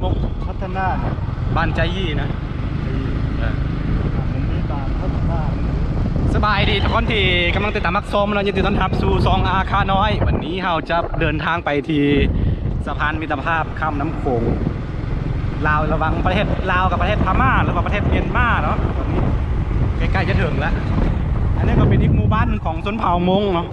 ມົກພັດທະນາ ບ້ານໃຈຢີນະ ເອີ ມັນມີບ້ານພັດທະນາ. ສະບາຍດີທຸກຄົນທີ່ກຳລັງຕິດຕາມຮັບຊົມເນາະ, ຍິນດີຕ້ອນຮັບສູ່ຊ່ອງອາຄານ້ອຍ. ວັນນີ້ເຮົາຈະເດີນທາງໄປທີ່ສະພານມິດຕະພາບຂ້າມນ້ຳໂຂງ ລາວ ລະຫວ່າງປະເທດລາວກັບປະເທດພະມ້າ ຫຼືວ່າປະເທດມຽນມາເນາະ. ຕອນນີ້ໃກ້ໆຈະເຖິງແລ້ວ. ອັນນີ້ກໍເປັນອີກໝູ່ບ້ານໜຶ່ງຂອງຊົນເຜົ່າມົ້ງເນາະ.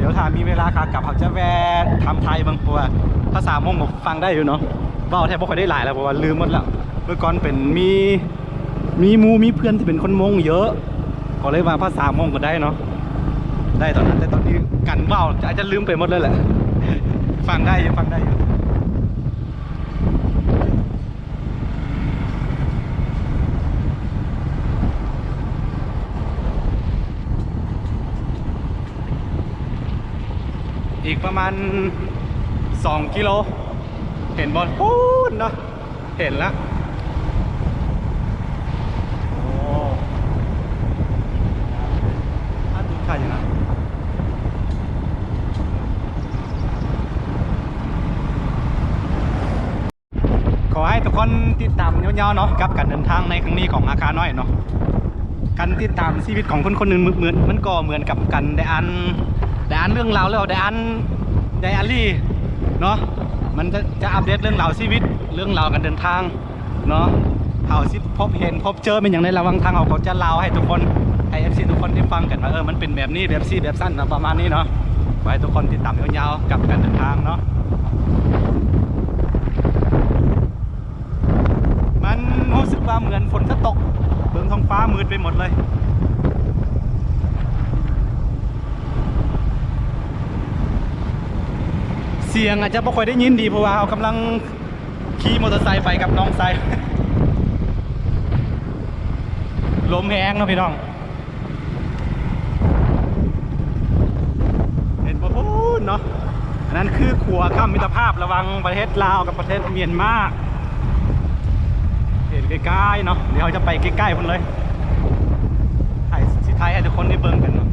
ດຽວຖ້າມີເວລາຂາກັບ ເຮົາຈະແວ່ຖາມໄທເບິ່ງ ເພາະວ່າພາສາມົ້ງກໍຟັງໄດ້ຢູ່ເນາະ. ເວົ້າແທບບໍ່ຄ່ອຍໄດ້ຫຼາຍແລ້ວ ເພາະວ່າລືມໝົດແລ້ວ. ເມື່ອກ່ອນເປັນ ມີ ມີໝູ່ມີເພື່ອນທີ່ເປັນຄົນມົ້ງເຍອະ ກໍເລີຍວ່າພາສາມົ້ງກໍໄດ້ເນາະ ໄດ້ຕອນນັ້ນ. ແຕ່ຕອນນີ້ການເວົ້າອາດຈະລືມໄປໝົດເລີຍແຫຼະ. ຟັງໄດ້ຢູ່ ຟັງໄດ້ຢູ່. ອີກປະມານສອງກິໂລ ເຫັນບໍ່? ພຸ້ນເນາະ ເຫັນລະ. ໂອ້ ອັນນີ້ໄກຢູ່ນະ. ຂໍໃຫ້ທຸກຄົນຕິດຕາມຍາວໆເນາະ ກັບການເດີນທາງໃນຄັ້ງນີ້ຂອງອາຄານ້ອຍເນາະ. ການຕິດຕາມຊີວິດຂອງຄົນຄົນໜຶ່ງ ເໝືອນ ມັນກໍເໝືອນກັບການໄດ້ອ່ານ ໄດ້ອ່ານເລື່ອງລາວ ຫຼືວ່າໄດ້ອ່ານໄດອາຣີເນາະ. ມັນຈະ ຈະອັບເດດເລື່ອງລາວຊີວິດ ເລື່ອງລາວການເດີນທາງເນາະ. ເຮົາຊິພົບເຫັນພົບເຈີແມ່ນຫຍັງໃນລະຫວ່າງທາງ ເຮົາກໍຈະເລົ່າໃຫ້ທຸກຄົນ ໃຫ້ເອັຟຊີທຸກຄົນໄດ້ຟັງກັນວ່າ ເອີ ມັນເປັນແບບນີ້ ແບບຊີ້ແບບຊັ້ນເນາະ ປະມານນີ້ເນາະ. ຂໍໃຫ້ທຸກຄົນຕິດຕາມຍາວໆກັບການເດີນທາງເນາະ. ມັນຮູ້ສຶກວ່າເໝືອນຝົນຈະຕົກ ເບິ່ງທ້ອງຟ້າມືດໄປໝົດເລີຍ. ສຽງອາດຈະບໍ່ຄ່ອຍໄດ້ຍິນດີ ເພາະວ່າເຮົາກຳລັງຂີ່ມໍເຕີໄຊໄປກັບນ້ອງຊາຍ. ລົມແຮງເນາະພີ່ນ້ອງ. ເຫັນບໍ່ພຸ້ນເນາະ? ອັນນັ້ນຄືຂົວຂ້າມມິດຕະພາບລະຫວ່າງປະເທດລາວກັບປະເທດມຽນມາ. ເຫັນໃກ້ໆເນາະ, ດຽວເຮົາຈະໄປໃກ້ໆພຸ້ນເລີຍ. ຖ່າຍ ຊິຖ່າຍໃຫ້ທຸກຄົນໄດ້ເບິ່ງກັນເນາະ.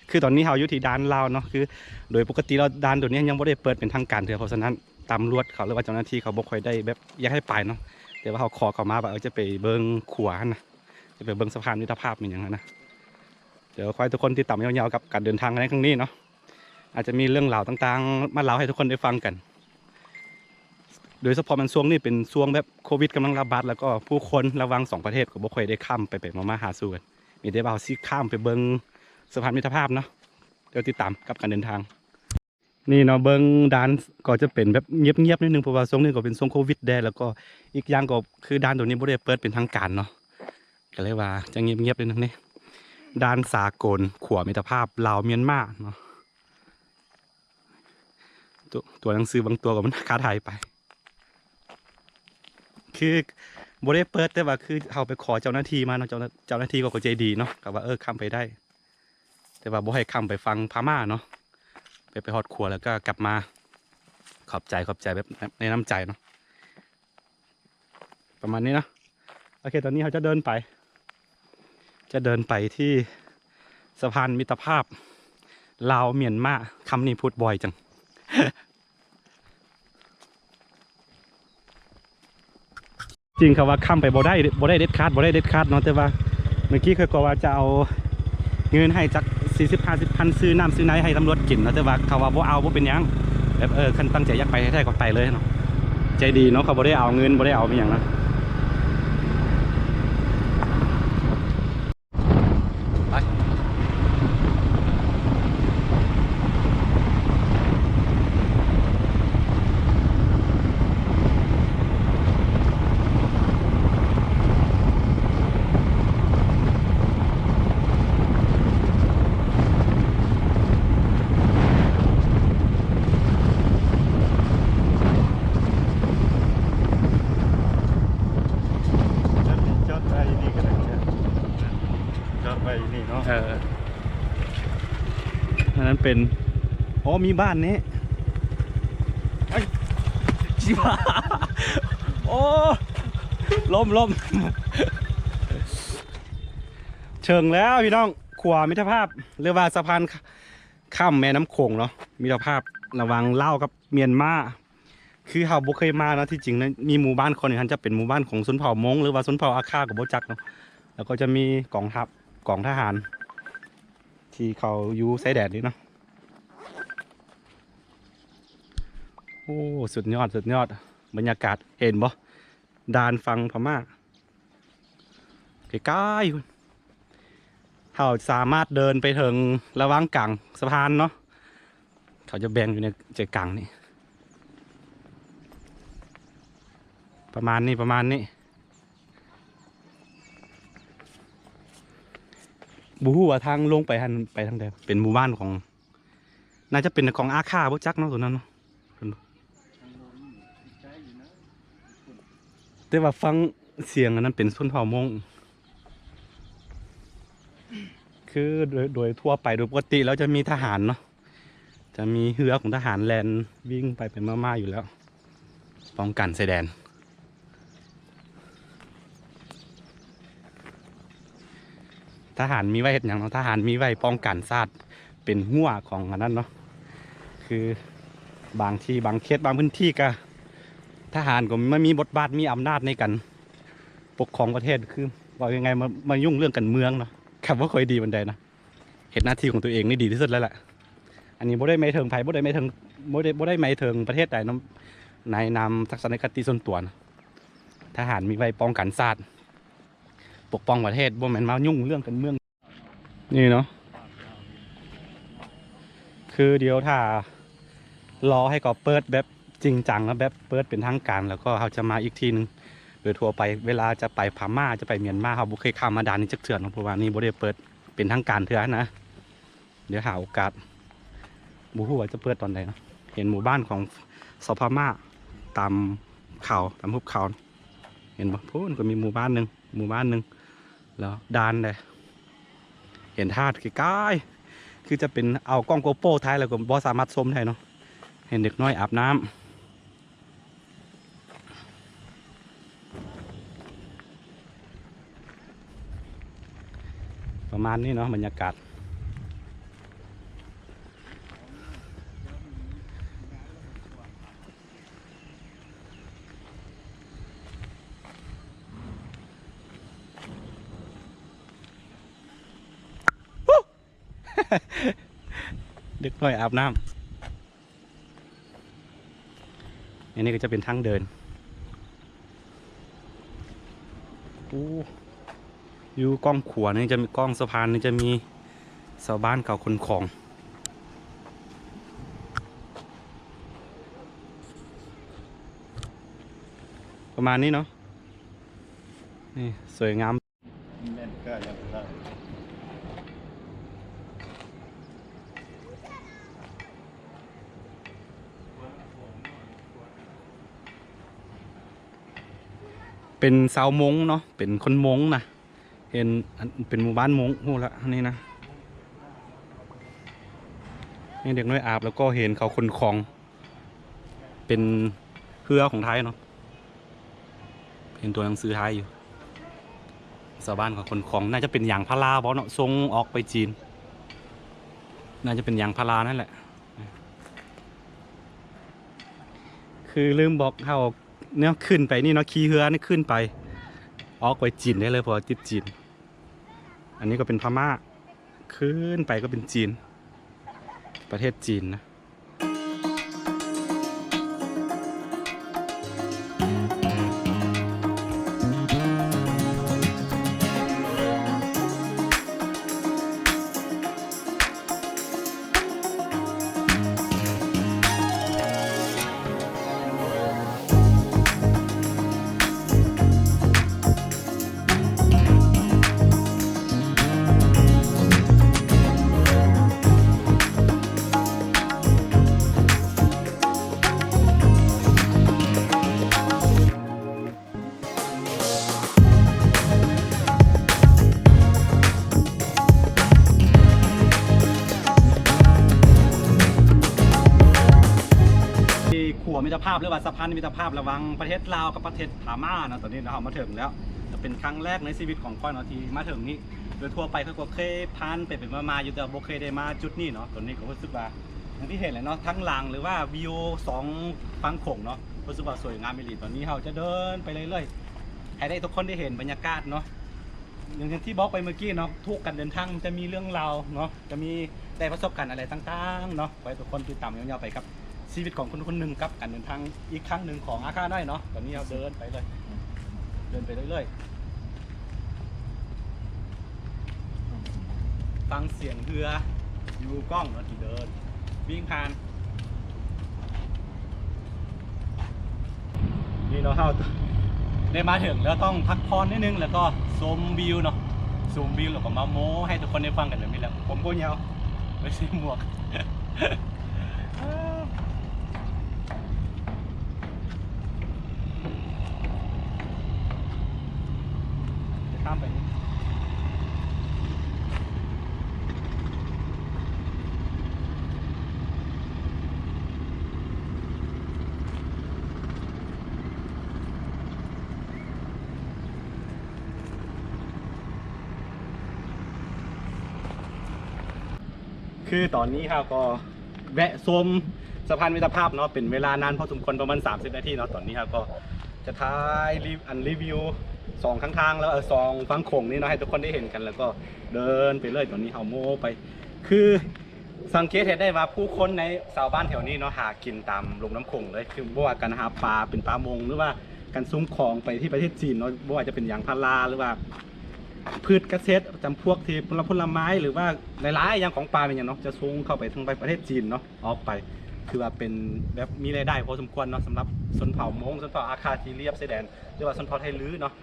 ຄືຕອນນີ້ເຮົາຢູ່ທີ່ດ່ານລາວເນາະ, ຄືໂດຍປົກກະຕິແລ້ວດ່ານໂຕນີ້ຍັງບໍ່ໄດ້ເປີດເປັນທາງການເທື່ອ, ເພາະສະນັ້ນຕຳຫຼວດເຂົາ ຫຼືວ່າເຈົ້າໜ້າທີ່ເຂົາບໍ່ຄ່ອຍໄດ້ແບບຢາກໃຫ້ໄປເນາະ. ແຕ່ວ່າເຮົາຂໍເຂົາມາວ່າ ເອີ ຈະໄປເບິ່ງຂົວຫັ້ນນະ, ຈະໄປເບິ່ງສະພານມິດຕະພາບແມ່ນຫຍັງຫັ້ນນະ. ດຽວຂໍໃຫ້ທຸກຄົນຕິດຕາມຍາວໆກັບການເດີນທາງໃນຄັ້ງນີ້ເນາະ. ອາດຈະມີເລື່ອງລາວຕ່າງໆມາເລົ່າໃຫ້ທຸກຄົນໄດ້ຟັງກັນ, ໂດຍສະເພາະແມ່ນຊ່ວງນີ້ເປັນຊ່ວງແບບໂຄວິດກຳລັງລະບາດ ແລ້ວກໍຜູ້ຄົນລະຫວ່າງສອງປະເທດກໍບໍ່ຄ່ອຍໄດ້ຂ້າມໄປໆມາໆຫາສູ່ກັນ. ມີແຕ່ວ່າເຮົາຊິຂ້າມໄປເບິ່ງສະພານມິດຕະພາບເນາະ. ດຽວຕິດຕາມກັບການເດີນທາງ. ນີ້ເນາະ, ເບິ່ງດ່ານກໍຈະເປັນແບບງຽບໆໜ້ອຍໜຶ່ງ ເພາະວ່າຊ່ວງນີ້ກໍເປັນຊ່ວງໂຄວິດແດ່, ແລ້ວກໍອີກຢ່າງກໍຄືດ່ານໂຕນີ້ບໍ່ໄດ້ເປີດເປັນທາງການເນາະ, ກໍເລີຍວ່າຈະງຽບໆໜ້ອຍໜຶ່ງ. ນີ້ດ່ານສາກົນຂົວມິດຕະພາບລາວມຽນມາເນາະ. ຕົວ ຕົວໜັງສືບາງຕົວກໍມັນຂາດຫາຍໄປ. ຄືບໍ່ໄດ້ເປີດ, ແຕ່ວ່າຄືເຮົາໄປຂໍເຈົ້າໜ້າທີ່ມາເນາະ, ເຈົ້າ ເຈົ້າໜ້າທີ່ເຂົາກໍໃຈດີເນາະ, ກໍວ່າ ເອີ ຂ້າມໄປໄດ້, ແຕ່ວ່າບໍ່ໃຫ້ຂ້າມໄປຝັ່ງພະມ້າເນາະ, ແບບໄປຮອດຂົວແລ້ວກໍກັບມາ. ຂອບໃຈ ຂອບໃຈແບບໃນ ໃນນ້ຳໃຈເນາະ. ປະມານນີ້ເນາະ. ໂອເຄ ຕອນນີ້ເຮົາຈະເດີນໄປ ຈະເດີນໄປທີ່ສະພານມິດຕະພາບລາວມຽນມາ. ຄຳນີ້ພູດບ່ອຍຈັງ. ຈິງເຂົາວ່າຂ້າມໄປບໍ່ໄດ້ ບໍ່ໄດ້ເດັດຂາດ ບໍ່ໄດ້ເດັດຂາດເນາະ, ແຕ່ວ່າເມື່ອກີ້ຂ້ອຍກໍວ່າຈະເອົາເງິນໃຫ້ຈັກສີ່ສິບ ຫ້າສິບພັນ ຊື້ນ້ຳຊື້ໃນໃຫ້ຕຳຫຼວດກິນເນາະ, ແຕ່ວ່າເຂົາວ່າບໍ່ເອົາ ບໍ່ເປັນຫຍັງ, ແບບ ເອີ ຄັນຕັ້ງໃຈຢາກໄປແທ້ໆກໍໄປເລີຍເນາະ. ໃຈດີເນາະ, ເຂົາບໍ່ໄດ້ເອົາເງິນ ບໍ່ໄດ້ເອົາອີ່ຫຍັງນະ. ໄປ. ໄປນີ້ເນາະ ເອີ ອັນນັ້ນເປັນ ອໍ ມີບ້ານນີ້ ເອີຍ ຊິວ່າ ໂອ້ ລົ້ມ ລົ້ມ ເຖິງແລ້ວພີ່ນ້ອງ ຂົວມິດຕະພາບ ຫຼືວ່າສະພານ ຂ້າມແມ່ນ້ຳໂຂງເນາະ ມິດຕະພາບລະຫວ່າງລາວກັບມຽນມາ ຄືເຮົາບໍ່ເຄີຍມາເນາະ. ທີ່ຈິງນະ ມີໝູ່ບ້ານຂ້ອຍນີ້ ຫັ້ນຈະເປັນໝູ່ບ້ານຂອງຊົນເຜົ່າມົ້ງ ຫຼືວ່າຊົນເຜົ່າອາຂ່າກໍບໍ່ຈັກເນາະ. ແລ້ວກໍຈະມີກອງທັບ ກອງທະຫານ ທີ່ເຂົາຢູ່ຊາຍແດນນີ້ເນາະ. ໂອ້ ສຸດຍອດ ສຸດຍອດ ບັນຍາກາດ ເຫັນບໍ່? ດ່ານຝັ່ງພະມ້າ ໃກ້ໆ ເຮົາສາມາດເດີນໄປເຖິງລະຫວ່າງກາງສະພານເນາະ. ເຂົາຈະແບ່ງຢູ່ໃນໃຈກາງນີ້ ປະມານນີ້ ປະມານນີ້. ບໍ່ຮູ້ວ່າທາງລົງໄປຫັ້ນໄປທາງໃດ. ເປັນໝູ່ບ້ານຂອງ ໜ້າຈະເປັນຂອງອາຂ່າ ບໍ່ຈັກເນາະ ໂຕນັ້ນເນາະ. ແຕ່ວ່າຟັງສຽງອັນນັ້ນເປັນຊົນເຜົ່າມົ້ງ. ຄືໂດຍ ໂດຍທົ່ວໄປ ໂດຍປົກກະຕິແລ້ວຈະມີທະຫານເນາະ ຈະມີເຮືອຂອງທະຫານແລ່ນວິ່ງໄປໄປມາໆຢູ່ແລ້ວ ປ້ອງກັນຊາຍແດນ. ທະຫານມີໄວ້ເຮັດຫຍັງເນາະ? ທະຫານມີໄວ້ປ້ອງກັນຊາດ ເປັນຮົ້ວຂອງອັນນັ້ນເນາະ. ຄືບາງທີ່ບາງເຂດບາງພື້ນທີ່ກະ ທະຫານກໍມາມີບົດບາດ ມີອຳນາດໃນການປົກຄອງປະເທດ ຄືເວົ້າງ່າຍໆ ມາ ມາຫຍຸ້ງເລື່ອງການເມືອງເນາະ ກໍບໍ່ຄ່ອຍດີປານໃດນະ. ເຮັດໜ້າທີ່ຂອງຕົວເອງນີ້ດີທີ່ສຸດແລ້ວແຫຼະ. ອັນນີ້ບໍ່ໄດ້ໝາຍເຖິງໃຜ ບໍ່ໄດ້ໝາຍເຖິງ ບໍ່ໄດ້ ບໍ່ໄດ້ໝາຍເຖິງປະເທດໃດນຳ ໃນນາມທັດສະນະຄະຕິສ່ວນຕົວນະ. ທະຫານມີໄວ້ປ້ອງກັນຊາດ ປົກປ້ອງປະເທດ ບໍ່ແມ່ນມາຫຍຸ້ງເລື່ອງການເມືອງ. ນີ້ເນາະ ຄືດຽວຖ້າລໍໃຫ້ເຂົາເປີດແບບຈິງຈັງ ແລ້ວແບບເປີດເປັນທາງການ ແລ້ວກໍເຮົາຈະມາອີກທີໜຶ່ງ. ໂດຍທົ່ວໄປເວລາຈະໄປພະມ້າ ຈະໄປມຽນມາ ເຮົາບໍ່ເຄີຍຂ້າມມາດ່ານນີ້ຈັກເທື່ອເນາະ ເພາະວ່ານີ້ບໍ່ໄດ້ເປີດເປັນທາງການເທື່ອນະ. ດຽວຫາໂອກາດ ບໍ່ຮູ້ວ່າຈະເປີດຕອນໃດເນາະ. ເຫັນໝູ່ບ້ານຂອງຊາວພະມ້າຕາມເຂົາ ຕາມຮູບເຂົາ ເຫັນບໍ່? ພຸ້ນກໍມີໝູ່ບ້ານໜຶ່ງ ໝູ່ບ້ານໜຶ່ງ ແລ້ວດ່ານເດ້. ເຫັນທາດໃກ້ໆ ຄືຈະເປັນ ເອົາກ້ອງໂກໂປຖ່າຍແລ້ວກໍບໍ່ສາມາດຊົມໄດ້ເນາະ. ເຫັນເດັກນ້ອຍອາບນ້ຳ ປະມານນີ້ເນາະ ບັນຍາກາດ. ເດັກນ້ອຍອາບນ້ຳ. ອັນນີ້ກໍຈະເປັນທາງເດີນ. ໂອ້ ຢູ່ກ້ອງຂວານີ້ຈະມີ ກ້ອງສະພານນີ້ຈະມີຊາວບ້ານເຂົາຂົນຂອງ ປະມານນີ້ເນາະ. ນີ້ສວຍງາມ. ແມ່ນກະຢ່າງນັ້ນ ເປັນຊາວມົ້ງເນາະ ເປັນຄົນມົ້ງນະ. ເຫັນ ອັນ ເປັນໝູ່ບ້ານມົ້ງ ຮູ້ລະ ອັນນີ້ນະ. ເຫັນເດັກນ້ອຍອາບ ແລ້ວກໍເຫັນເຂົາຂົນຂອງ ເປັນເຮືອຂອງໄທເນາະ ເຫັນຕົວໜັງສືໄທຢູ່. ຊາວບ້ານເຂົາຂົນຂອງ ໜ້າຈະເປັນຢາງພາລາບໍເນາະ ສົ່ງອອກໄປຈີນ ໜ້າຈະເປັນຢາງພາລານັ້ນແຫຼະ. ຄືລືມບອກເຮົາ ແນວຂຶ້ນໄປນີ້ເນາະ ຂີ່ເຮືອນີ້ຂຶ້ນໄປ ອອກໄປຈີນໄດ້ເລີຍ ເພາະວ່າຕິດຈີນ. ອັນນີ້ກໍເປັນພະມ້າ ຂຶ້ນໄປກໍເປັນຈີນ ປະເທດຈີນນະ. ຕະພາບ ຫຼືວ່າສະພານມິດຕະພາບລະຫວ່າງປະເທດລາວກັບປະເທດພະມ້າເນາະ. ຕອນນີ້ເນາະ ເຮົາມາເຖິງແລ້ວ ກະເປັນຄັ້ງແລກໃນຊີວິດຂອງຂ້ອຍເນາະທີ່ມາເຖິງນີ້. ໂດຍທົ່ວໄປຂ້ອຍກໍເຄີຍຜ່ານໄປໆມາໆຢູ່ ແຕ່ບໍ່ເຄີຍໄດ້ມາຈຸດນີ້ເນາະ. ຕອນນີ້ກໍຮູ້ສຶກວ່າ ຢ່າງທີ່ເຫັນແຫຼະເນາະ ທັງຫຼັງ ຫຼືວ່າວິວສອງຝັ່ງໂຂງເນາະ ຮູ້ສຶກວ່າສວຍງາມອີ່ຫຼີ. ຕອນນີ້ເຮົາຈະເດີນໄປເລື້ອຍໆ ໃຫ້ໄດ້ທຸກຄົນໄດ້ເຫັນບັນຍາກາດເນາະ. ຢ່າງທີ່ບອກໄປເມື່ອກີ້ເນາະ ທຸກການເດີນທາງມັນຈະມີເລື່ອງລາວເນາະ ຈະມີໄດ້ປະສົບການອະໄລຕ່າງໆເນາະ. ຂໍໃຫ້ທຸກຄົນຕິດຕາມຍາວໆໄປກັບຊີວິດຂອງຄົນໆໜຶ່ງ ກັບການເດີນທາງອີກຄັ້ງໜຶ່ງຂອງອາຄານ້ອຍເນາະ. ຕອນນີ້ເຮົາເດີນໄປເລີຍ ເດີນໄປເລື້ອຍໆ ຟັງສຽງເຮືອຢູ່ກ້ອງເນາະ ທີ່ເດີນວິ່ງຜ່ານ. ນີ້ເນາະ ເຮົາໄດ້ມາເຖິງແລ້ວ ຕ້ອງພັກຜ່ອນນິດໜຶ່ງ ແລ້ວກໍຊົມວິວເນາະ ຊົມວິວ ແລ້ວກໍມາໂມ້ໃຫ້ທຸກຄົນໄດ້ຟັງກັນແບບນີ້ແຫຼະ. ຜົມບໍ່ຍາວ ໄວ້ໃສ່ໝວກ. ຂ້າມໄປນີ້ ຄືຕອນນີ້ເຮົາກໍ ແວະຊົມສະພານມິດຕະພາບເນາະ ເປັນເວລານານພໍສົມຄວນ ປະມານສາມສິບນາທີເນາະ. ຕອນນີ້ເຮົາກໍຈະຖ່າຍຣີ ອັນ ຣີວິວສອງຂ້າງທາງ ແລ້ວ ເອີ ສອງຝັ່ງໂຂງນີ້ເນາະ ໃຫ້ທຸກຄົນໄດ້ເຫັນກັນ ແລ້ວກໍເດີນໄປເລື້ອຍ. ຕອນນີ້ເຮົາໂມ້ໄປ ຄືສັງເກດເຫັນໄດ້ວ່າຜູ້ຄົນໃນຊາວບ້ານແຖວນີ້ເນາະ ຫາກິນຕາມລຸ່ມນ້ຳໂຂງເລີຍ ຄືບໍ່ວ່າການຫາປາ ເປັນປາມົງ ຫຼືວ່າການສົ່ງຂອງໄປທີ່ປະເທດຈີນເນາະ ບໍ່ວ່າຈະເປັນຢາງພາລາ ຫຼືວ່າ ພືດກະເສດຈຳພວກທີ່ຜົນລະ ຜົນລະໄມ້ ຫຼືວ່າຫຼາຍໆຢ່າງ ຂອງປ່າແມ່ນຫຍັງເນາະ ຈະສົ່ງເຂົ້າໄປທາງປະເທດຈີນເນາະ ອອກໄປ ຖືວ່າເປັນແບບມີລາຍໄດ້ພໍສົມຄວນເນາະ ສຳລັບຊົນເຜົ່າມົ້ງ ຊົນເຜົ່າອາຄາທີ່ລຽບຊາຍແດນ ຫຼືວ່າຊົນເຜົ່າໄທລື້ເນາະ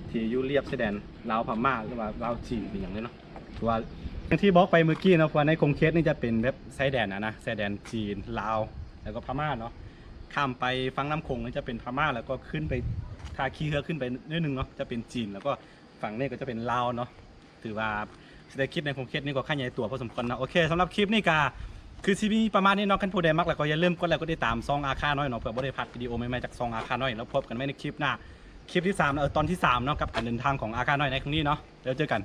ທີ່ຢູ່ລຽບຊາຍແດນລາວພະມ້າ ຫຼືວ່າລາວຈີນ ເປັນຫຍັງເລີຍເນາະ. ເພາະວ່າຢ່າງທີ່ບອກໄປເມື່ອກີ້ເນາະ ວ່າໃນຂົງເຂດນີ້ຈະເປັນແບບຊາຍແດນຫັ້ນນະ ຊາຍແດນຈີນ ລາວ ແລ້ວກໍພະມ້າເນາະ. ຂ້າມໄປຝັ່ງນ້ຳໂຂງນີ້ຈະເປັນພະມ້າ ແລ້ວກໍຂຶ້ນໄປ ຖ້າຂີ່ເຮືອຂຶ້ນໄປໜ້ອຍໜຶ່ງເນາະ ຈະເປັນຈີນ ແລ້ວກໍ ຝັ່ງນີ້ກໍຈະເປັນລາວເນາະ. ຖືວ່າເສດຖະກິດໃນຂົງເຂດນີ້ກໍຂະຫຍາຍຕົວພໍສົມຄວນເນາະ. ໂອເຄ ສຳລັບຄລິບນີ້ກໍຄືຊິມີປະມານນີ້ເນາະ. ຄັນຜູ້ໃດມັກແລ້ວກໍຢ່າລືມກົດໄລກົດຕິດຕາມຊ່ອງອາຄານ້ອຍເນາະ ເພື່ອບໍ່ໄດ້ພາດວິດີໂອໃໝ່ໆຈາກຊ່ອງອາຄານ້ອຍ. ແລ້ວພົບກັນໃໝ່ໃນຄລິບໜ້າ ຄລິບທີສາມເນາະ ເອີ ຕອນທີສາມເນາະ ກັບການເດີນທາງຂອງອາຄານ້ອຍໃນຄັ້ງນີ້ເນາະ. ແລ້ວເຈີກັນ.